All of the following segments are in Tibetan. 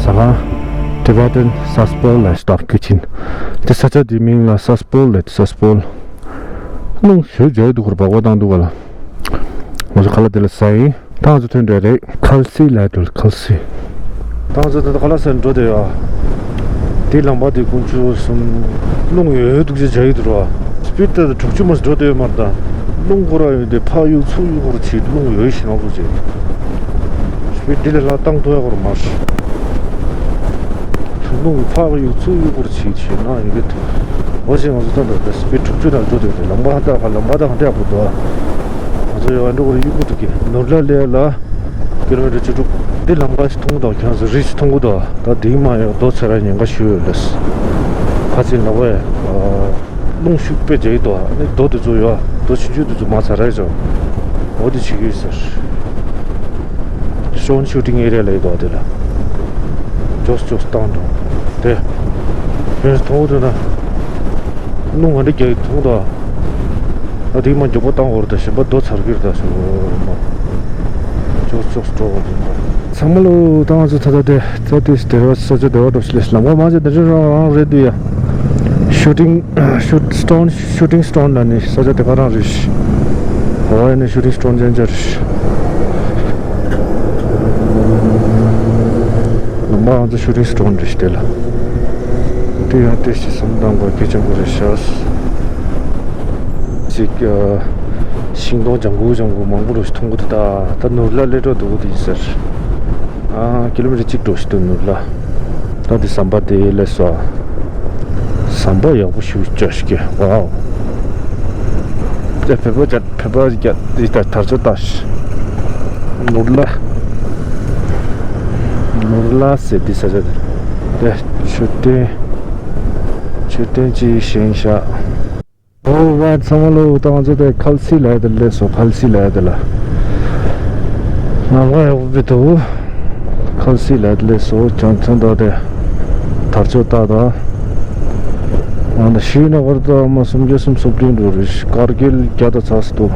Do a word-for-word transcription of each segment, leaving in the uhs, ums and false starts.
ཟ་ཁང་Tibetan Sasbol ལ་སྟོབ་ཀི་ཆིན། དེ་ས་ཆ་དེའི་མིང་ལ་Sasbol ལབ། Sasbol། རླུང་ཞེ་པོ་རྒྱག་གི་འདུག་གོ། སྦག་སྦག་བཏང་འདུག་ག་ལ། ང་ཚོ་ཁ་ལག་དེ་ལ་ཟ་ཡིན། ད་ང་ཚོ་ཐོན་འདོད་རེད། ཁལ་སི་ལབ་འདུག་ཁལ་སི། ད་ང་ཚོ་ད་ལྟ་ཁ་ལག་ཟ་འགྲོ་བསྡད་ཡོད། དེ་ལམ་པ་དེ་དཀོན་མཆོག་གསུམ། རླུང་ཡོད་འདུག་ཅེས་བྱ་ཡི་འདུག་ར། སྤིད་ད་དྲུག་ཅུ་མ་འགྲོ་བསྡད་ཡོད་མ་རེད་ད། རླུང་ཁོ་ར་ཡོད་དེ་ཕར་གཡུག་ཚུར་གཡུག་ཁོ་ར་བྱེད། རླུང་ཡོད་ཞེ་ནང་བཟོ་བྱེད། སྤིད་འདི་ལས་ལྷག་བཏང་ཐུབ་ཡ་ཁོ་ར་མ་རེད། རླུང་ཕར་གཡུག་ཚུར་གཡུག་ཁོ་ར་བྱེད་ཞེ་ན་ཡོད་གི་འདུག་འོ་ཞེས་ང་ཚོ་ད་ལྟ་སྤིད་དྲུག་ཅུ་ནང་འགྲོ་བསྡད་ཡོད་དེ། ལམ་པ་ཧ་ད་ག་ལམ་པ་ད་ག་འདྲ་ཡག་པོ་འདུག་ང་ཚོ་ཡོད་འགྲོ་གི་རེད། གཡུག་པོ་འདུག་གི། ནུར་ལ་ལས་ལ་ཀི་ལོ་མི་ཊར་བཅུ་དྲུག་འདི་ལམ་ཁ་ཞིག་མཐོང་གི་འདུག་ཁྱེད་ཚོ་རི་ཞིག་མཐོང་གི་འདུག་ད་དེའི་མ་ཡོད་རྡོ་ཚ་ར་ཉེན་ཁ་ཞུ་ཡོད་ལས། ཁ་ཚིག་ལ་བས། རླུང་ཤུགས་དཔེ་རྒྱག་གི་འདུག་ཨ་ནི་རྡོ་དེ་ཚོ་ཡོད། རྡོ་ཆུང་ཆུང་དེ་ཚོ་མ་ཚ་ར་ཡོད་ཅོ། འོ་དེ་བྱེད་ཀྱི་ཡོད་ཟེར། Stone shooting area ལ་ཡོད་འདུག་དེ་ལ། ཇོགས་ཇོགས་བཏང་འདུག་དེ། ཁྱེད་ཚོ་མཐོང་གི་འདུག་ན། རླུང་ང་འདྲ་རྒྱག་གི་མཐོང་འདུག་ཨ། དེ་མ་མགྱོགས་པོ་བཏང་དགོས་རེད་ད། གཞན་པ་རྡོ་ཚར་གི་རེད་ད་ཟེར་བ། ཅོག་ཅོག་འགྲོ་བ་རེད་ད། ཚང་མ་ལོ་ད་ང་ཚོ་ད་ལྟ་དེ་ཙ་ཏིས་དེ་ར་ས་ཆ་དེ་བ་འགྲོ་ཤི་ལས། ལམ་ཁ་མ་ཆ་དེ་རི་རང་རང་རེད་འདུག་ཡ། Shooting shoot stone, shooting stone ལ་ནི་ས་ཆ་དེ་ག་རང་རེད་ཤི། ཧ་ཝའི་ནི་shooting stone ཅན་ཅར་ཤི། ལམ་ཁ་ང་ཚོ་shooting stone རེད་ཤི་དེ་ལ། དེ་ཡང་ཏེ་ཞིག་བསམ་བཏང་དགོས་གལ་ཆེན་པོ་རེད་ཤག་ཅིག་ཨ། ཤིང་སྡོང་ལྗང་གུ་ལྗང་གུ་མང་པོ་རུ་ཞིག་མཐོང་གི་འདུག་ད་ད་ནུར་ལ་སླེབས་འགྲོ་འདུག་དེ་ཟེར། ཨ། ཀི་ལོ་མི་ཊར་གཅིག་འགྲོ་ཞིག་འདུག་ནུར་ལ། ད་དེ་ཟམ་པ་དེ་སླེབས་སོང་། ཟམ་པ་ཡག་པོ་ཞིག་བཅོས་ཤིག་ཝའོ། དེ་བོད་པ་རྒྱ་བོད་པ་རྒྱ་དེ་ད་དར་ལྕོག་བཏགས་ཤིག་ནུར་ལ། ནུར་ལ་ཟེར་དེ་ས་ཆ་དེ། དེ་མཆོད་རྟེན། མཆོད་རྟེན་གཅིག་བཞེངས་ཤག་ཨོ་ཝེ། ཚང་མ་ལོ། ད་ང་ཚོ་དེ་ཁལ་སི་ལ་དེ་སླེབས་སོང་། ཁལ་སི་ལ་དེ་ལ། ལམ་ཁ་ཡག་པོ་འདུག་ཁལ་སི་ལ་དེ་སླེབས་སོང་། ཅང་ཚང་ད་དེ་དར་ལྕོག་བཏགས་ད། ང་ད་ཤི་ན་བར་ད་མ་སུམ་བརྒྱ་སུམ་སོ་བདུན་འགྲོ་རེད། ཀར་གིལ་བརྒྱ་དང་ཚ་སི་འདུག་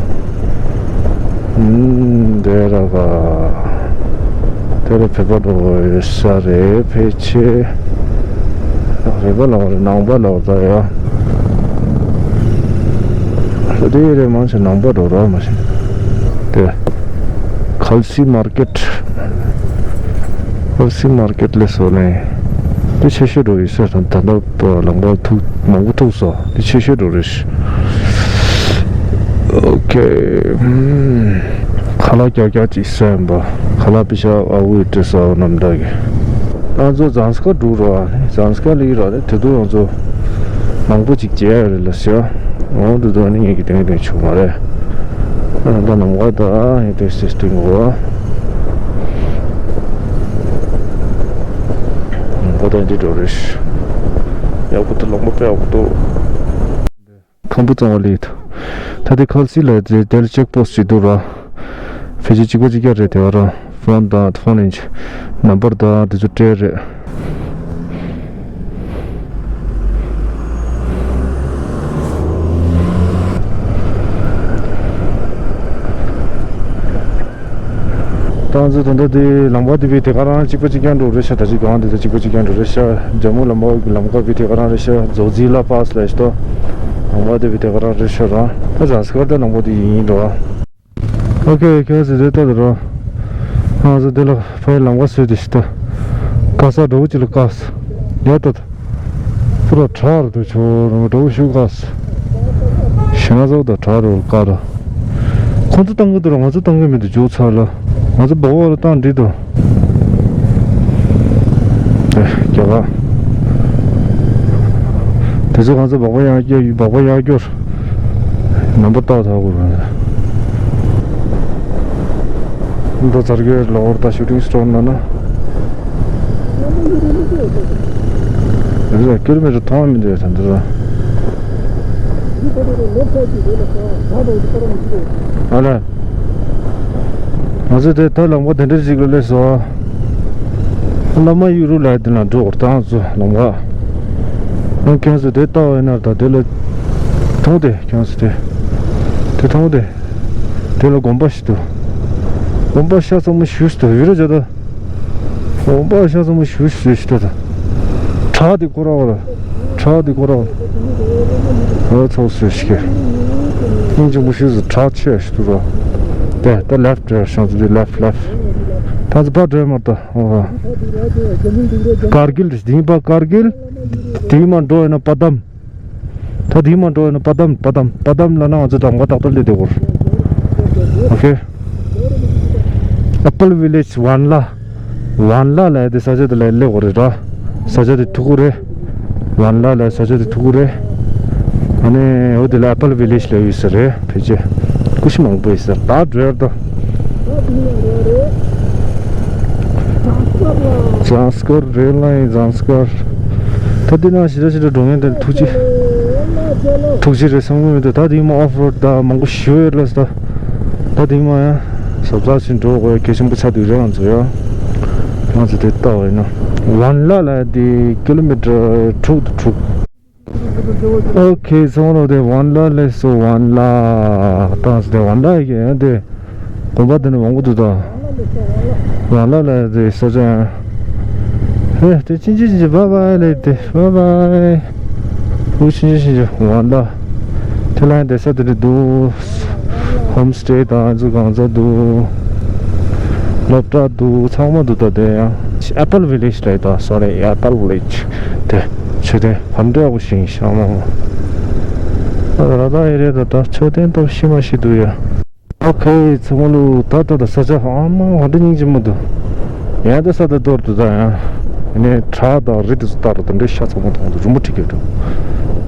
ཨུམ། དེ་ར་ག་དེ་ར་བོད་པ་འགྲོ་ས་རེད་ཕལ་ཆེར། རེད་པ་ལ་བ་རེད། ནང་པ་ལ་བ་ད་ཡ། ས་དེ་རེད། མང་ཆེ་ནང་པ་འགྲོ་ར་མ་ཤེས། དེ། ཁལ་སི་མར་ཀེཊ། ཁལ་སི་མར་ཀེཊ་ལས་སོ་ནས། དེ་ཆེ་ཤོས་འགྲོ་ཡི་ས་དང་ད་ལྟ་ལམ་ཁ་ཐུག་མང་པོ་ཐུག་སོང་། དེ་ཆེ་ཤོས་འགྲོ་རེད། ཨོ་ཁེ། ཁ་ལག་རྒྱག་རྒྱག་ཅིག་ཟ་ཡིན་པ། ཁ་ལག་པི་ཤ་ཨ་ཝི་ཏྲི་ས་ཨོ་ནམ་འདྲ་གི། ང་ཚོ་ཛང་སི་ཀ་འགྲོ་རོགས། ཛང་སི་ཀ་ལི་རོགས་དེ་དུས་ང་ཚོ་མང་པོ་ཅིག་མཇལ་ཡ་རེད་ལ་ཟེར། འོ་དེ་དུས་ནི་ངས་ཀྱི་དེང་དེང་ཆུང་མ་རེད། ད་ནམ་མཁའ་ད་ཡིན་དེ་སིས་ཏིང་གོ། ནམ་མཁའ་ད་འདི་འགྲོ་རེད། ཡག་པོ་འདུག་ལམ་ཁ་དཔེ་ཡག་པོ་འདུག་ཁམ་བུ་གཙང་བ་ལས་ད་དེ་ཁལ་སི་ལ་དེ་དེར་ཅེག་པོ་སི་ཊི་ཅིག་འདུག་ར། ཕལ་ཆེར་གཅིག་པ་གཅིག་རྐྱང་རེད་དེ་བ་ར། ཕོན་དང་ཕོན་ཡིན་ནམ་བར་དང་དེ་ཚོ་སྤྲད་རེད། ད་ང་ཚོ་ད་ལྟ་དེ་ལམ་ཁ་དེ་བས་དེ་ག་རང་གཅིག་པ་གཅིག་རྐྱང་འགྲོ་རེད་ཤག་ད་ཅི་གང་དེ་ཚོ་གཅིག་པ་གཅིག་རྐྱང་འགྲོ་རེད་ཤག་ཇམ་མུ་ལམ་ཁ་གི་ལམ་ཁ་བས་དེ་ག་རང་རེད་ཤག་རྫོགས་འཛིན་ལ་པཱ་སི་ལ་ཤི་ཏོ། ལམ་ཁ་དེ་བས་དེ་ག་རང་རེད་ཤག་རང་ད་ཛ་སི་ཀར་དེ་ལམ་ཁ་དེ་ཡིན་འགྲོ། ཨོ་ཁེ་ཁེ་ཟེར་དེ་ལྟ་དུ་རོ། ང་ཚོ་དེ་ལ་ཕ་ཡི་ལམ་ཁ་བཟོས་དེ་ཤི་ཏོ། ཀ་ས་འགྲོ་གི་ལ་ཀ་ས། ཡ་ཏོ། པུ་ར་ཁྲ་རུ་དུ་ཆོ་རུ་འགྲོ་ཤུ་ཀ་ས། ཤི་ང་ཚོ་ད་ཁྲ་རུ་ཀ་ར། ཁོང་ཚོ་བཏང་གི་འདུག་ར། ང་ཚོ་བཏང་གི་མི་འདུག་འཇོག་ཚར་ལ། ང་ཚོ་སྦག་སྦག་ལ་བཏང་འདི་འདུག་དེ་རྒྱ་གར། དེ་ཚོ་ང་ཚོ་སྦག་སྦག་ཡང་སྐྱོར་སྦག་སྦག་ཡང་སྐྱོར། ནམ་པ་ཏག་ཏག་དགོས་ར། འགྲོ་ཚར་གི་ལོག་ད་ཤུ་ཊིང་སི་ཊོན་ན་ན། རེད་ཀི་ལོ་མི་ཊར་མཐོང་མི་འདུག་ད་འདི་ར། ཨ་ལ། ང་ཚོ་དེ་ད་ལམ་ཁ་དེ་འདྲ་ཞིག་ལ་སླེབས་སོང་། བླ་མ་གཡུ་རུ་ལ་དེ་ན་འགྲོ་བར་ད་ང་ཚོ་ལམ་ཁ། ཨ་ཁྱེད་ཚོ་དེ་ལྟ་བ་ཡིན་ན་ད་དེ་ལ། མཐོང་དེ་ཁྱེད་ཚོ་དེ། དེ་མཐོང་དེ། དེ་ལ་དགོན་པ་ཞིག་འདུག་དགོན་པ་ཤ་ཚ་མོ་ཞིག་འདུག་ཡུ་ར་ཇ་ད། འོ་པ་ཤ་ཚ་མོ་ཞུ་ཞུ་ཞུ་ད། བྲག་དེ་ཁོ་ར་བ་ལ། བྲག་དེ་ཁོ་ར་བ་ལ། འོ་ཚོགས་སུ་ཞིག་སྙིང་རྗེ་མོ་ཞུ་ཟེར་བྲག་ཆེ་ཞིག་ཏུ་ར། དེ་ད་ལེཕ་ཊ་རེད་ཤང་ཚུ་དེ་ལེཕ་ཊ་ལེཕ་ཊ། ད་ཚོ་པ་འགྲོ་ཡ་མ་ད། འོ། ཀར་གིལ་དེ་དེ་པ་ཀར་གིལ། དེ་མ་འགྲོ་ཡ་ན་པ་དམ། ད་དེ་མ་འགྲོ་ཡ་ན་པ་དམ་པ་དམ་པ་དམ་ལ་ན་ང་ཚོ་འགྲམ་ཁ་ཏག་ཏག་སླེབས་དེ་གོ། ཨོ་ཁེ། Apple Village Vanla. Vanla ལ་དེ་ས་ཆ་དེ་ལ་སླེབས་གོ་རེད་ར། ས་ཆ་དེ་ཐུག་གོ་རེད། Vanla ལ་ས་ཆ་དེ་ཐུག་གོ་རེད། ཨ་ནི་འོ་དེ་ལ་Apple Village ལ་ཡོད་ས་རེད་ཕལ་ཆེར། ཀུ་ཤུ་མང་པོ་ཡོད་ས་རེད་ད་འགྲོ་ཡ་ད། Zanskar rail line Zanskar. ད་འདི་ན་ཞེ་དྲག་ཞེ་དྲག་འགྲོ་མཁན་དེ་ཐུགས་རྗེ་ཐུགས་རྗེ་རེད་བསམ་གི་མི་འདུག་ད་འདི་མ་ཨོཕ་རོཌ་ད་མང་པོ་ཞུ་ཡོད་ལ་ད། ད་འདི་མ་ཡང་གཟབ་གཟབ་ཞིག་འགྲོ་དགོས་གལ་ཆེན་པོ་ཆགས་འདུག་རེད་ང་ཚོ་ཡ། ང་ཚོ་དེ་ལྟ་བ་ཡིན་ན་ཝན་ལ་ལ་དེ་ཀི་ལོ་མི་ཊར་དྲུག་དང་དྲུག་ཨོ་ཁེ། ཚང་མ་ལོ་དེ་ཝན་ལ་ལས་སོ་ཝན་ལ། ཏང་སི་དེ་ཝན་ལ་ཡི་གེ་ཡང་དེ་དགོན་པ་དེ་ནི་མང་པོ་འདུག་ད། ཝན་ལ་ལ་དེ་ས་ཆ་ཡང་། ཧེ་དེ་ཅིན་ཅིན་ཅིན་བྷའི་བྷའི་ལེ་དེ་བྷའི་བྷའི། ལུག་ཅིན་ཅིན་ཅིན་ཅིན་ཝན་ལ། དེ་ལ་ཡང་དེ་ས་དེ་རེད་འདུག་ཧོམ་སི་ཊེ་དང་ཨ་ཚོ་གང་ཚ་འདུག་སློབ་གྲྭ་འདུག་ཚང་མ་འདུག་ད་དེ་ཡང་ཨེ་པལ་ཝི་ལེཇ་རེད་ད། སོ་རི་ཨེ་པལ་ཝི་ལེཇ་དེ་མཆོད་རྟེན་བམ་འདྲ་པོ་ཞིག་ཤང་མ་མོ། ཨ་ར་ད་ཨེ་རེད་ད། ད་མཆོད་རྟེན་སྟབས་ཤི་མ་ཤི་འདུག་ཡ། ཨོ་ཁེ། ཚང་མ་ལོ་ད་ད་ད་ས་ཆ་ཨ་མ་ཧ་འདྲ་སྙིང་རྗེ་མོ་འདུག་ཡང་ད་ས་ད་རྡོ་རུ་འདུག་ད་ཡང་ནས་བྲག་དང་རི་དེ་ཚོ་ལྟ་རུ་ད་འདྲའི་ཤ་ཚ་མོ་མཐོང་འདུག་རི་མོ་བྲིས་ཀྱི་འདུག་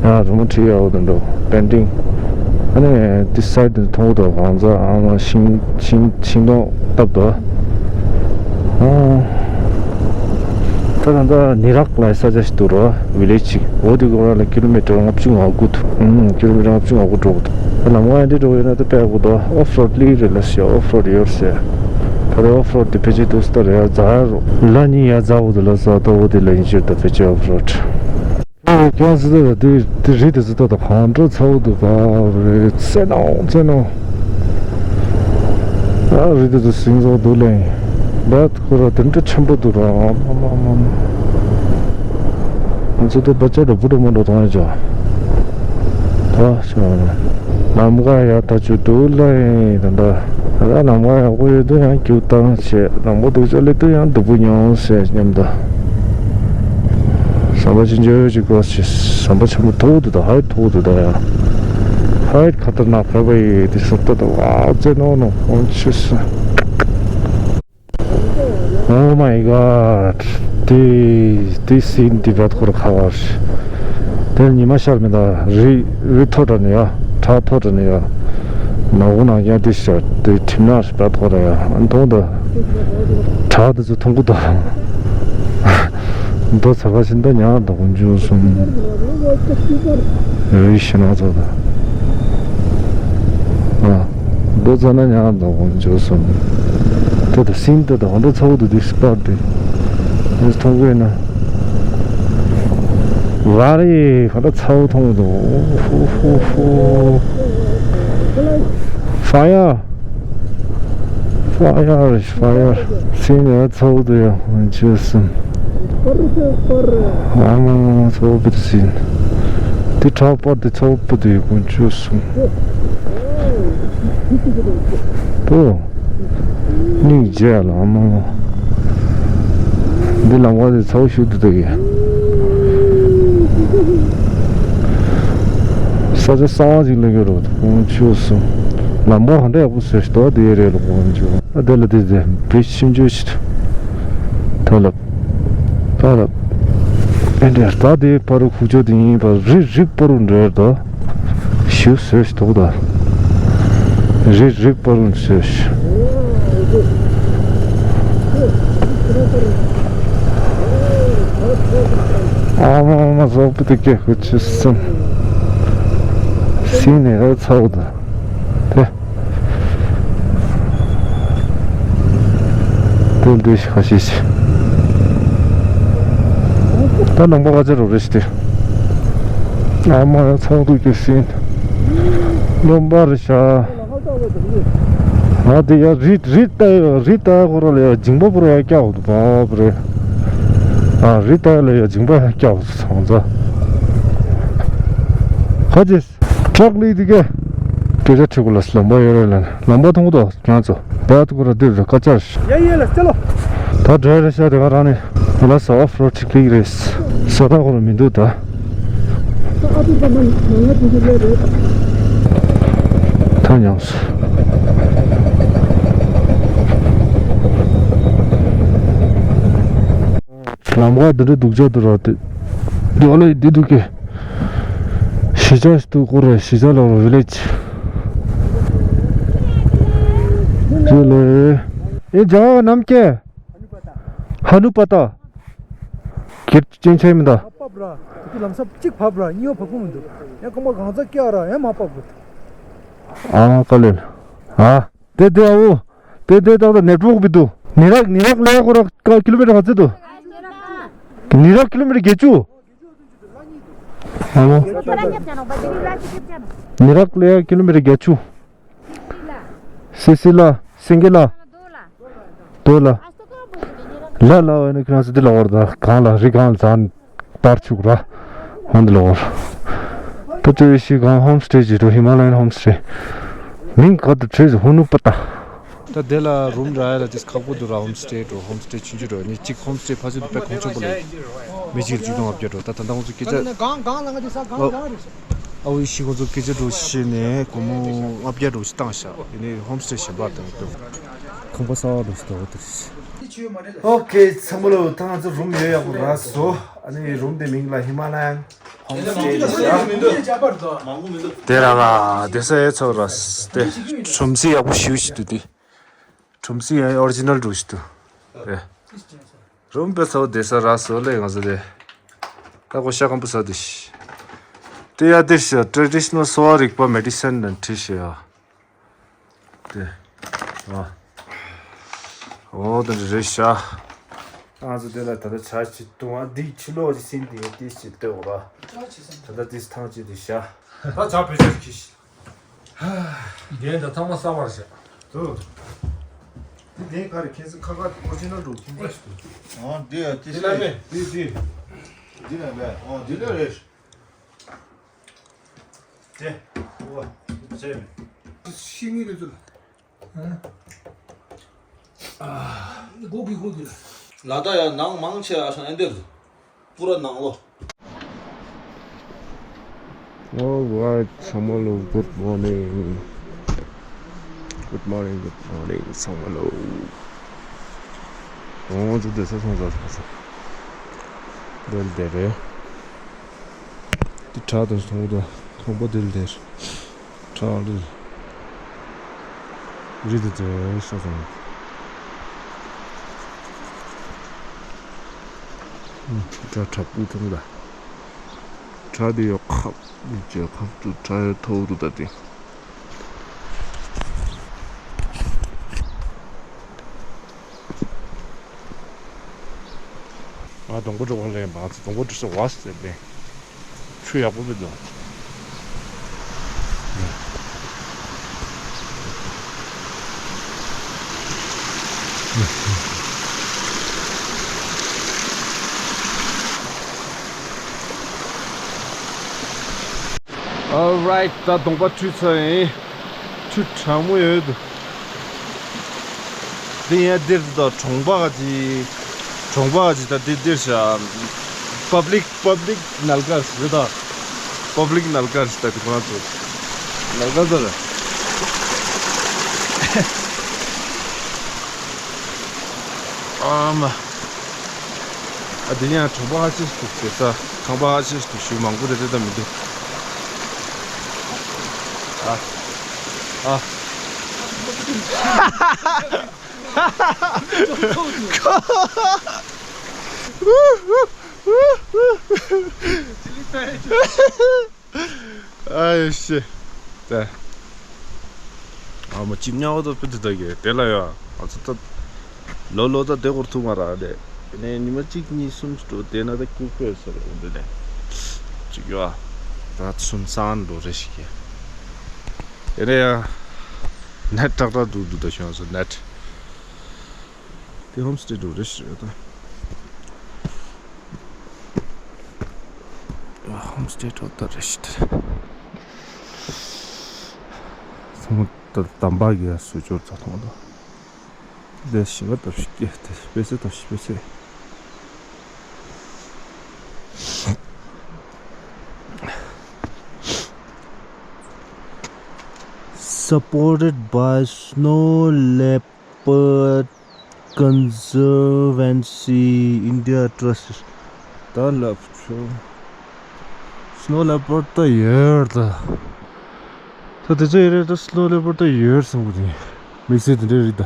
ཡང་རི་མོ་བྲིས་ཡག་འོ་ད་འདུག་པེན་ཊིང་། ཨ་ནི་དེ་སའི་ཌི་དེ་མཐོང་གི་འདུག་གང་ཚ་ཨ་མ་ཤིང་ཤིང་ཤིང་སྡོང་བཏབ་འདུག་ཨོ། ད་ད་ད་ནི་རག་ལ་ས་ཆ་ཞིག་འདུག་རོ། ཝི་ལེཇ་ཅིག་འོ་དེ་གོ་ར་ལ་ཀི་ལོ་མི་ཊར་ལྔ་བཅུ་ང་དགུ་འདུག་ཨུམ། ཀི་ལོ་མི་ཊར་ལྔ་བཅུ་ང་དགུ་འགྲོ་གི་འདུག་ད་ལམ་ཁ་ཡང་འདི་འགྲོ་གི་ཡོད་ན་ད་དཔེ་ཡག་པོ་འདུག་ཨོཕ་རོཌ་ལི་རེད་ལ་ཤི་ཨོཕ་རོཌ་ཡོད་ཟེར། ད་རེ་ཨོཕ་རོཌ་དེ་ཕལ་ཆེར་འདུག་སྟ་རེ་ཡ་ཛ་རོ་ལ་ནི་ཡ་ཛ་འོ་དེ་ལ་ས་ད་འོ་དེ་ལ་ཡིན་ཕྱིར་ད་ཕལ་ཆེར་ཨོཕ་རོཌ། ཨོ་ཁྱོད་སི་ད་དེ་དེ་རི་དེ་ཚོ་ད་ད་གང་འདྲ་ཚ་བོ་འདུག་པ་རེད། ཚེ་ནོ་ཚེ་ནོ། ཨ་རི་དེ་ཚོ་སིང་ཟོག་འདུག་ལེ། ད་ཁོ་ར་དེ་འདྲ་ཆེན་པོ་འདུག་ར་མ་མ་མ་མ། ང་ཚོ་དེ་བ་ཅག་དང་བུ་དྲུག་མ་འགྲོ་དང་ཡ་ཅག་ད་ཤོག་ལམ་ཁ་ཡ་ད་ཆུ་འདུག་ལེ། ད་ད་ད་ལམ་ཁ་ཡག་པོ་ཡོད་དུས་ཡང་རྒྱུག་བཏང་བྱས། ལམ་ཁ་སྡུག་ཅག་སླེབས་དུས་ཡང་སྡུག་པོ་མྱོང་ཟེར་སྙམ་ད། ཟམ་པ་ཆུང་ཆུང་ཅིག་དགོས་ཤིག་ཟམ་པ་ཆེན་པོ་མཐོ་པོ་འདུག་ད་ཧའི་ཊི་མཐོ་པོ་འདུག་ད་ཡ། ཧའི་ཊི་ཁ་ཏར་ནག་ཕལ་པ་ཡི་དེ་སོ་ད་ད་ཝའོ་ཙེ་ནོ་ནོ་ཁོང་ཆུ་སི། Oh my God. དེ་དེ་སིན་དེ་བད་ཁོར་ཁ་བར། དེ་ཉི་མ་ཤར་མི་ད་རི་རི་མཐོ་དྲགས་ནས་ཡ། བྲག་མཐོ་དྲགས་ནས་ཡ། ནག་པོ་ནག་རྐྱང་དེ་ཤར་དེ་ཁྲིམས་ནག་བད་ཁོར་ཡ་ཨ་མཐོང་ད། བྲག་དེ་ཚོ་མཐོང་གི་འདུག་མདོ་ཚ་བ་ཤིན་ཏུ་ཉག་དང་ཀུན་སྤྱོད་གསུམ། རི་ཞི་ན་ཚོ་དང་། ཨ། མདོ་ཚ་ན་ཉག་དང་ཀུན་སྤྱོད་གསུམ། དེ་དང་སིན་དེ་དང་འདྲ་ཚ་བོ་དུ་དུ་སི་པར་དེ། དེ་མཐོང་གི་ན། ཝ་རེ་ག་འདྲ་ཚ་བོ་མཐོང་གི་འདུག་ཧུ་ཧུ་ཧུ། ཕ་ཡ། ཕ་ཡར་ཕ་ཡར། སིན་ཡ་ཚ་བོ་དུ་ཡ་ཀུན་སྤྱོད་གསུམ། ཨ་མ་མ་མ་ཚ་བོ་བི་དུ་སིན། དེ་བྲག་པར་དེ་ཚ་བོ་བི་དུ་ཡ་ཀུན་སྤྱོད་གསུམ། པོ། སྙིང་རྗེ་ལ་ཨ་མ་མ། འདི་ལམ་ཁ་དེ་ཚ་བོ་ཞིག་འདུག་ད་གི། ས་ཆ་གསང་བ་ཞིག་ལ་གི་རོ་ཀུན་སྤྱོད་གསུམ། ལམ་ཁ་ག་འདྲ་ཡག་པོ་བཟོས་ཤག་འདུག་དེ་རེད་ལ་ཀུན་སྤྱོད། ཨ་དེ་ལ་དེ་དེ་བི་ཆི་ཆུང་ཆུང་ཞིག་ད་ལ། ད་ལ། ཨེ་འདྲ་ད་དེ་པ་རུ་ཁུག་ཅོ་དེ་ཡིན་པ་རི་རི་པ་རུ་འདྲ་ད། ཞུ་སོས་ཐོག་ད། རི་རི་པ་རུ་སོས། ཨ་མ་ཨ་མ་ཟོག་པོ་དེ་སྐད་ཁུ་ཆུ་སུམ། སིང་ནས་ར་ཚ་བོ་ད། དེ། དེ་འདི་ཤི་ཁ་ཤས་ཤིག་ད་ནང་པ་ག་ཚོད་རོ་རེ་ཞིག་དེ། ཨ་མ་ཡ་ཚོགས་འདུ་སྐྱེ་སྲིད། རློན་པ་རེ་ཤ། ང་དེ་ཡ་རི་རི་ལྟ་ཡ་རི་ལྟ་ཡ་ཁོ་ར་ལ་ཡ་འཇིང་པ་པོ་ར་ཡ་སྐྱག་འོ་དུ་བབ་རེ། ཨ་རི་ཏ་ལ་ཡ་ཇིང་པ་སྐྱབས་སོང་ཙང་། ཁ་ཅིག་ཊག་ལི་དི་གེ། སྐད་ཆ་དྲི་གུ་ལ་ལམ་པ་ཡོད་རེད་ལ་ལམ་པ་མཐོང་གི་འདུག་ང་ཚོ། བད་ཀོ་ར་དུ་ར་ཀ་ཅར། ཡ་ཡ་ལ་ཅ་ལོ། ད་འགྲོ་རེ་ཤ་དེ་ག་རང་ནས་ང་ལ་ས་ཨོཕ་རོཌ་ཅིག་ལིག་རེད། ས་ད་གོ་ར་མི་འདུག་ད། ད་ཉམས་སོ། ལམ་ཁ་འདི་འདྲ་སྡུག་ཅག་འདུག་ར་དེ། འདི་ཨོ་ལེ་འདི་འདུག་གི། གཞིས་ཆགས་ཤིག་འདུག་ཀོ་རེ་གཞིས་ཆགས་ལ་རོ་ཝི་ལེ་ཇི། རེད་ལེ། ཨེ་ཇ་ནམ་ཀྱེ། ཧ་ནུ་པ་ཏ། ཁྱེད་ཅན་ཆེ་མི་འདུག་ཕབ་ར། དེ་ལམ་སང་གཅིག་ཕབ་ར་གཉིས་པ་ཕབ་ཁུངས་མི་འདུག་ཡང་རྐང་པ་གང་ཚ་སྐྱག་ར་ཡང་མ་ཕབ་དགོས། ཨ་ཀ་ལེ། ཨ། དེ་དེ་ཨ་བོ། དེ་དེ་ཏག་ཏག་ནེཊ་ཝོག་བི་འདུག་ནི་རག་ནི་རག་ལེ་ཁོ་ར་ཀ་ཀི་ལོ་མི་ཊར་ག་ཚོད་འདུག་ནི་རག་ཀི་ལོ་མི་ཊར་བརྒྱད་ཅུ། ཨ་མོ། ནི་རག་ལེ་ཀི་ལོ་མི་ཊར་བརྒྱད་ཅུ། སི་སི་ལ། སེང་གེ་ལ། དོ་ལ། ལ་ལ་བ་ནི་ཁྱེད་རང་ཚོ་འདི་ལ་བར་ད་གང་ལ་རི་གང་ལ་ཛན་པར་ཆུག་ར། ཧོན་འདི་ལ་བར། ད་ཅོ་ཡི་ཤི་གང་ཧོམ་སྟེ་ཇི་རོ་ཧི་མ་ལ་ཡན་ཧོམ་སྟེ། མིང་ག་དུ་བྲིས་ཧུ་ནུ་པ་ཏ། ད་དེ་ལ་རུམ་ར་ཡ་ལ་ཅིག་ཁག་པོ་འདུག་ར། ཧོམ་སྟེ་འགྲོ་ཧོམ་སྟེ་ཆུང་ཆུང་འགྲོ་ནི་གཅིག་ཧོམ་སྟེ་ཕ་ཚོད་དུ་དཔེ་གོང་ཆེན་པོ་ལས་མི་གཅིག་ལ་བཅུ་སྟོང་ལྔ་བརྒྱ་འགྲོ། ད་ད་ལྟ་ང་ཚོ་སྐད་ཆ་གང་གང་ལ་ང་དེ་ས་གང་ཨོ་གང་རེད། ཨ་བོ་ཡི་ཤི་ཁོང་ཚོ་སྐད་ཆ་འགྲོ་ཤེས་ནས་སྒོར་མོ་ལྔ་བརྒྱ་འགྲོ་ཞིག་བཏང་ཤག་ཡིན་ནའི་ཧོམ་སྟེ་གཞན་པ་དང་ཁང་པ་གསར་པ་འགྲོ་ཞིག་འདུག་དེ་རེད། ཨོ་ཁེ་ཚང་མ་ལོ། ད་ང་ཚོ་རུམ་ཡོད་ཡག་པོ་རག་སོང་། ཨ་ནི་རུམ་དེ་མིང་ལ་ཧི་མ་ལ་ཡན་ཧོམ་སྟེ་རེད་ཤག་དེ་ར་ག་བསྡད་ས་ཡོད་ཚོ་ར་དེ་གྲུམ་སི་ཡག་པོ་ཞེ་པོ་ཞིག་འདུག་དེ། གྲུམ་སི་ཡང་ཨོ་རི་ཇི་ནལ་འགྲོ་ཞིག་འདུག་རེད། རུམ་དཔེ་ཚོ་བསྡད་ས་རག་སོང་ལེ་ང་ཚོ་དེ། ད་གོ་ཤ་སྐམ་པོ་ཟ་དེ་ཤི། དེ་ཡ་དེ་ཤི་ཊེ་ཌི་ཤི་ནལ་གསོ་བ་རིག་པ་མེ་ཌི་སན་ནང་བྲིས་ཤི་ཡ། དེ། ཨ། ཨོ་དེ་རེད་ཤག་ང་ཚོ་དེ་ལ་ད་ལྟ་ཇ་ཅིག་བཏུང་བ་འདི་ཕྱི་ལོགས་ཀྱི་སིན་དེ་ཏིས་ཅིག་ལྟོས་འོ་ར། ད་ལྟ་ཏིས་ཐང་ཅིག་དེ་ཤག་ད་ཇ་བེད་སྤྱོད་གྱིས་ཤི། རྒན་ད་ཚང་མ་གསར་པར་བྱས། དུ། འདི་ག་རེ་ཁྱེད་ཚོ་ཁ་ཁ་ཨོ་རི་ཇི་ནལ་འགྲོ་ཁྱིམ་པ་ཞིག་འདུག་ཨོ་འདི་ཡ་ཏིས་ལ་མེ་འདི་འདི། འདི་ལ་མེ་ཨོ་འདི་ལ་རེད། དེ། ཨོ། བྱས་མེད། ཤི་ངེས་རེད་ཚུལ། སྒོ་གི་སྒོ་གི། ལ་ད་ཡ་ནང་མང་ཆེ་ཨ་ཤང་ཨེ་འདིར། པུ་ར་ནང་ལོ། All right, ཚང་མ་ལོ། Good morning. Good morning, good morning, ཚང་མ་ལོ། ང་ཚོ་བསྡད་ས་སོང་ས་སོང་ས། འདི་འདི་རེད། འདི་བྲག་དང་སོང་ད་ཁང་པ་འདི་འདི་རེད། བྲག་རེད། རི་འདི་འདི་ས་སོང་། བྲག་བྲག་ཕུག་མཐོང་ད། བྲག་འདི་ཡོད་ཁབ་འདི་བྱས་ཁབ་ཏུ་བྲག་ཡོད་མཐོ་རུ་ད་འདི། ང་སྡོང་པོ་འགྲོ་ག་ལེན་པ། ང་ཚོ་སྡོང་པོ་འགྲོ་ས་བ་ཟེར་ལེ། ཆུ་ཡག་པོ་མི་འདུག All right, ད་གདོང་པ་བཀྲུས་ཚར་ཡིན། ཆུ་གྲང་མོ་ཡོད་འདུག་འདི་ཡང་འདིར་ད་གྲོང་པ་ག་ཅི། གྲོང་པ་ག་ཅི་ད་འདི་འདིར་ཤ། པབ་ལིག་པབ་ལིག་ནལ་ཀར་རེད་ད། པབ་ལིག་ནལ་ཀར་ད་འདི་ཁོ་རང་ཚོ་ནལ་ཀར་ད་རེད། ཨ་མ། ཨ་འདི་ཡང་གྲོང་པ་ཧ་ཅིག་འདུག་དེ་ས་ཁང་པ་ཧ་ཅིག་འདུག་ཞུ་མང་པོ་རེ་རེ་ད་མི་འདུག་ཨ། ཨ། ཨ་ཡེ་ཤེ། ད། ཨ་མ་ཅི་ཉག་ཏོ་པི་ཏི་ད་གེ་དེ་ལ་ཡོད། ཨ་ཚོ་ད། ལོ་ལོ་ད་དེ་སྐོར་ཐུག་མ་ར་དེ། ནས་ཉི་མ་གཅིག་གཉིས་གསུམ་འགྲོ་དེ་ན་ད་ཀུག་པས་ཟེར་འོ་འདི་ནས། ཅིག་ཡོད་ཨ། ད་སུན་སང་འགྲོ་རེ་ཞིག་གི། དེ་ནས་ཡ། ནེཊ་ཏག་ཏག་འདུག་འདུག་ད་ཤོང་སོ་ནེཊ། དེ་ཧོམ་སྟེ་འགྲོ་རེ་ཞིག་རེད་ད། State of the rest. ཚང་མ་ད་དམ་པ་གི་སུ་སྐྱོར་ཚ་ཐོང་དང་། དེ་ཞིང་ཁ་ཐབས་ཤིག་སྐྱེ་དེ་དཔེ་ཚེ་ཐབས་ཤིག་དཔེ་ཚེ། Supported by Snow Leopard Conservancy India Trust. ད་ལབ་ཆོག Snow Leopard ད་ཡོད་ད། ད་དེ་ཚོ་ཡོད་རེད་ད། Snow Leopard ད་ཡོད་བསམ་གི་དེ། དམིགས་བསལ་དེ་འདྲ་རེད་ད།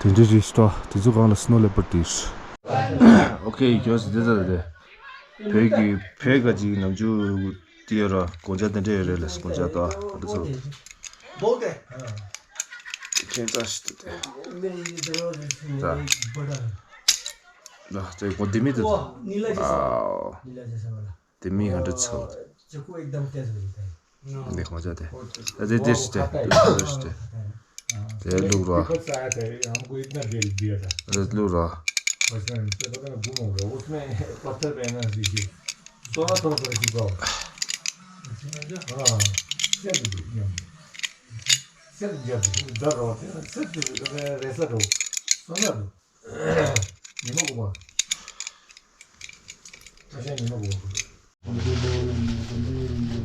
དེ་འདྲ་རེད་ཤག་དེ་ཚོ་སྒང་ལ་Snow Leopard དེ་ཡོད། ཨོ་ཁེ། ཁྱོད་ཚོ་དེ་ཚོ་དེ། བོད་ཀྱི་བོད་ཁ་ཅིག་ནམ་རྒྱུན་དེ་ཡོད་ར། གོང་ཆ་དེ་འདྲ་ཡོད་རེད་ལ། གོང་ཆ་ད་ཨ་ད་ཚོ། ཁྱེད་ཚ་ཞིག་ཏུ་དེ། ད་ད་དེ་གོ་དེ་མི་དེ། ཨའོ། དེ་མི་ག་འདྲ་ཚ། འདི་གོང་ཆ་དེ། ད་དེ་དེ་ཞིག་དེ་དེ་ཞིག་དེ། དེ་བླུག་རོགས། དེ་བླུག་རོགས།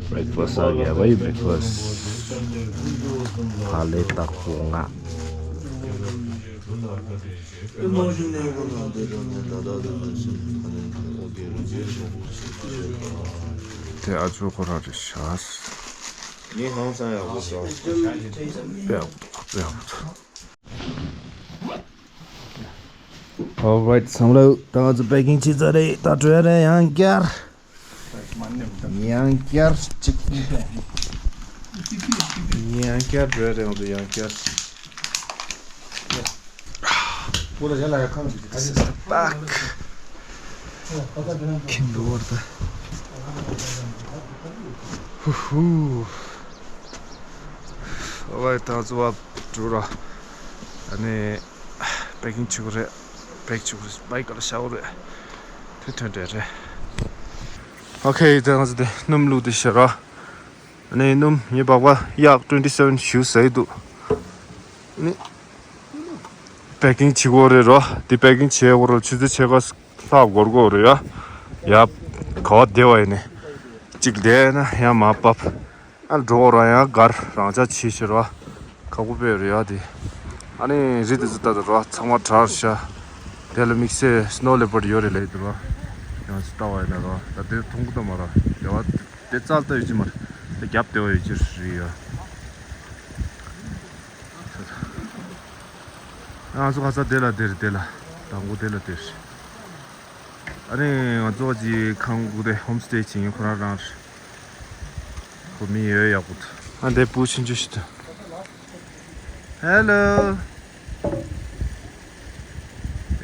Breakfast आ गया भाई, breakfast. ཕ་ལེ་དྭགས་པོ་ལྔ། དེ་ཨ་ཅོ་ཁོ་རང་རེད་ཤག་པེའུ་པེའུ། Alright བསམ་བློ། ད་ང་ཚོ་packing བྱེད་ཚར་རེད། ད་འགྲོ་ཡ་རེད་ཡང་བསྐྱར། ཡང་བསྐྱར་གཅིག་ཡང་བསྐྱར་འགྲོ་ཡ་རེད་ང་ཚོ་ཡང་བསྐྱར། This is the back. ཁྱིམ་འགྲོ་བར་ད། ཧུ་ཧུ། Alright ད་ང་ཚོ་བ་འགྲོ་ར། ཨ་ནི། packing བྱེད་དགོས་རེད། pack བྱེད་དགོས་རེད། bike ག་ལ་བཞག་དགོས་རེད། དེ་ཐོན་འདྲ་རེད། Okay ད་ང་ཚོ་དེ་སྣུམ་བླུགས་དེ་བཞག་ར། ཨ་ནི་སྣུམ་ངའི་སྦག་སྦག་གཡག་twenty seven ཞུ་ཟེར་འདུག་ཨ་ནི་packing བྱེད་དགོས་རེད་རོ། དེ་packing བྱེད་དགོས་རོ། ཆུ་ཚོད་ཕྱེད་ཀ་ལྷག་འགོར་དགོས་རེད་ཡ། ཡ། ག་བ་བདེ་བ་ཡིན་ནི། གཅིག་བསྡད་ན་ཡང་མ་བབས། ཨ་འགྲོ་ར་ཡང་གར་རང་ཅག་བྱེད་ཤེས་ར། ཁག་པོ་དཔེ་རེད་ཡ་དེ། ཨ་ནི་རི་དེ་ཚོ་ལྟ་དུ་ར་ཚང་མ་དྲག་ཤག་དེ་ལ་དམིགས་བསལ་Snow Leopard ཡོད་རེད་ལབ་འདུག་ར། ཡང་ཅིག་ལྟ་བ་ཡིན་ན་ར་ད་དེ་མཐོང་གི་ད་མ་ར། དེ་བ་དེ་རྩལ་ལྟ་ཡོད་ཀྱི་མ་རེད། དེ་རྒྱབ་དེ་བ་ཡོད་ཀྱི་རེད་ཡ། ང་ཚོ་ཁ་ས་དེ་ལ་དེ་རེད། དེ་ལ་དང་པོ་དེ་ལ་དེ་རེད། ཨ་ནི་ང་ཚོ་གཅིག་ཁང་གུ་དེ་home stay བྱེད་མཁན་ཁོ་རང་རང་རེད། ཁོ་མི་ཡོད་ཡག་པོ་འདུག་ཨ་འདི་བུ་ཆུང་ཆུང་ཞིག་འདུག Hello.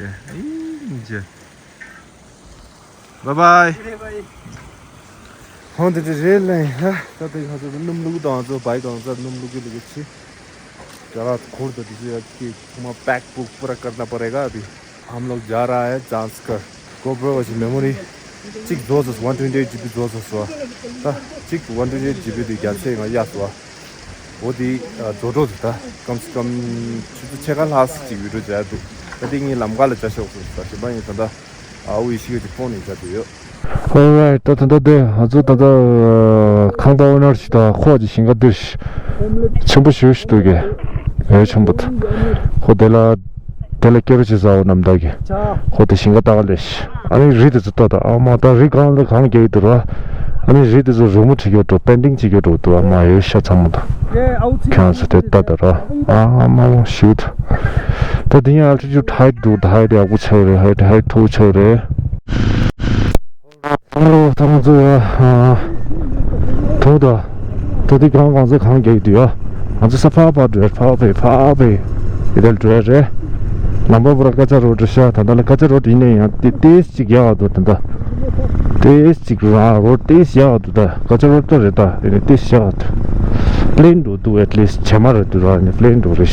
ཨེ་ཨེ་ཇེ། Bye bye. ཧོན་དེ་དེ་རེད་ལེ། ཧ་ད་དེ་ང་ཚོ་སྣུམ་བླུག་དང་ཚོ་བའི་གང་ཚ་སྣུམ་བླུག་གི་ལུག་གི་ཆི། ཀ་ར་ཁོར་དུ་དེ་ཚོ་ཡ་ཀི་ཐུ་མ་pack book पूरा करना पड़ेगा अभी। हम लोग जा रहा है Zanskar. GoPro བཞིན་memory གཅིག་རྫོགས་སོང་། one twenty eight GB རྫོགས་སོང་སོ། ད་གཅིག་one twenty eight GB དེ་རྒྱ་ཆེ་ང་གཡར་སོང་། འོ་དེ་རྫོགས་འགྲོ་ཟེར། ད་ཀམ་སེ་ཀམ་ཆུ་ཚོད་ཕྱེད་ཀ་ལྷག་ཅིག་video བྱ་ཡ་འདུག་ད་དེ་ངས་ལམ་ཁ་ལ་བྱ་ཤོག་ཟེར། ད་གཞན་པ་ཡིན་ད་ད་ཨ་འུ་ཡི་ཤི་ག་ཅིག་ཕོན་ནས་བྱ་དུ་ཡོད། Alright ད་ད་ད་དེ་ང་ཚོ་ད་ད་ཁང་པ་ཨོ་ནར་ཞིག་ད་ཁོག་ཅིག་ཞིང་ཁ་འདིར་ཆེན་པོ་ཞེ་ཞིག་འདུག་གི། ཨེ་ཆེན་པོ་ད་ཁོ་དེ་ལ་དེ་ལ་སྐྱེ་རུ་བྱེད་ས་འོ་ནམ་ད་གི། ཁོ་དེ་ཞིང་ཁ་ད་ག་ལས་ཤི། ཨ་ནི་རི་དེ་ཚོ་ལྟ་ད་ཨ་མ་ད་རི་གང་ལ་གང་རྒྱག་གི་འདུག་ར། ཨ་ནི་རི་དེ་ཚོ་རི་མོ་བྲིས་ཡོད་འགྲོ། པེན་ཏིང་བྱེད་ཡོད་འགྲོ་འདུག་ཨ་མ་ཡོད་ཤ་ཚ་མོ་ད། ཁྱོད་ཚོ་དེ་ལྟ་ད་ར། ཨ་མ་མོ་ཤི་ད། ད་དེ་ཡང་altitude height འདུག་ད་height ཡག་པོ་ཆགས་རེད། height height མཐོ་ཆགས་རེད། ཨ་ལོ་ད་ང་ཚོ་ཡ་ཐུང་ད། ད་དེ་གང་གང་ཚོ་གང་རྒྱག་གི་འདུག་ཡ། ང་ཚོ་ས་ཕག་པ་འགྲོ་ཕག་པའི་ཕག་པའི་ཡི་དལ་འགྲོ་ཡ་རེད། ལམ་པ་པུ་ར་ཀ་ཅ་རོ་འགྲོ་ཤ། ད་ལྟ་ལ་ཀ་ཅ་རོ་འགྲོ་ཡིན་ན་ཡང་ཏེ་ཏེས་ཅིག་ཡག་འདུག་ད་ལྟ་ཏེས་ཅིག་རང་རོ་ཏེས་ཡག་འདུག་ད་ཀ་ཅ་རོ་ཏོ་རེད། ད་ཡིན་ན་ཏེས་ཡག་འདུག་པི་ལེན་འགྲོ་འདུག at least བྱེ་མ་རེད་འདུག་ར། ཡིན་ན་པི་ལེན་འགྲོ་རེད།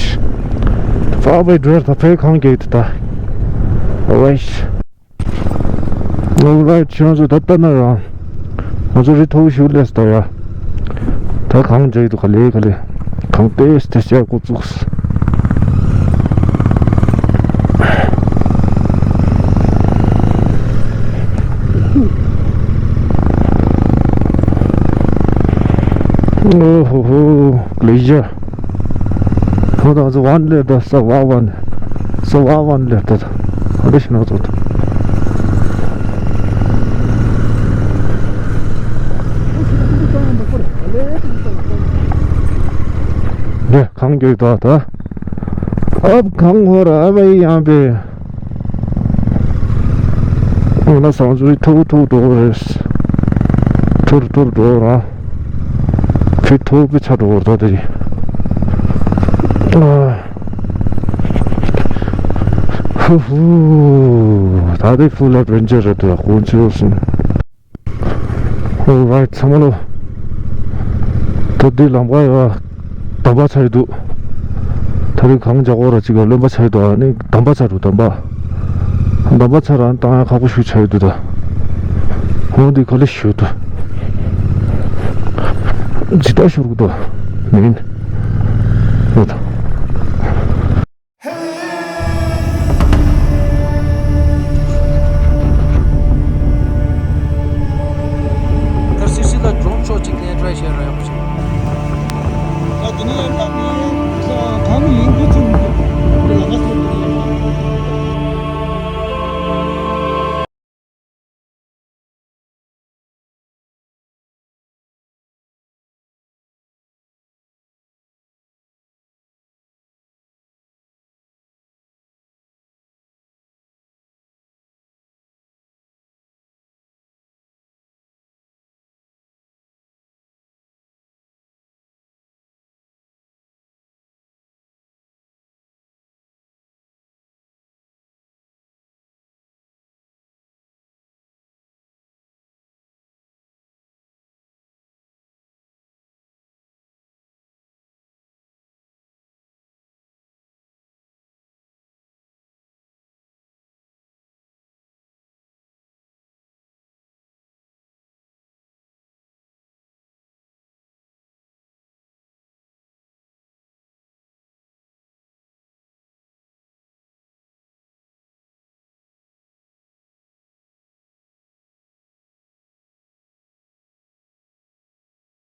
ཕག་པའི་འགྲོ་ཡ་ད་ཕའི་གང་རྒྱག་གི་འདུག་ད། Alright. Alright ཁྱོད་ཚོ་ད་ལྟ་ན་རང་ ང་ཚོ་རི་མཐོ་པོ་ཞིག་སླེབས་སོང་ད་ཡ། ད་གངས་འཇགས་འདུག་ག་ལེ་ག་ལེ། གངས་ཏོག་ཙམ་འཇགས་འགོ་བཙུགས། ཨོ་ཧོ་ཧོ། གླེ་ཇ། ཁོ་དང་ཚོ་ཝན་ལེ་ད་ས་ཝ་ཝན། ས་ཝ་ཝན་ལེ་ད་ད། ཨ་འདྲ་ཞིག་ན་ཚོ་ད། འདི་གང་གི་ད་ད། ཨབ་གང་ཧོ་ར་ཨ་བའི་ཡང་པེ། ང་ལ་སང་ཚོ་ཐུག་ཐུག་འགྲོ་རེད། ཐུར་ཐུར་འགྲོ་ར། ཕི་ཐོག་པའི་ཆ་འགྲོ་བར་ད་དེ་རེད། ཧུ་ཧུ། ད་དེ་ཕུ་ལ་བེན་ཅར་རེད་དོ་དཀོན་མཆོག་གསུམ། Alright ཚང་མ་ལོ། ད་དེ་ལམ་ཁ་ཡོད། དམ་པ་ཆ་ཡི་འདུག་ད་རེས་གངས་འཇགས་འོག་ར་ཅིག་ག་རློན་པ་ཆ་ཡི་འདུག་ཨ་ནི་དམ་པ་ཆ་འགྲོ་དམ་པ། དམ་པ་ཆ་རང་བཏང་ཡ་ཁག་པོ་ཞུ་ཆ་ཡི་འདུག་ད། ཧོ་འདི་ག་ལེ་ཞུ་འདུག་ཇི་ལྟར་ཞུ་རུག་འདུག་མིན། ཨོ་ད།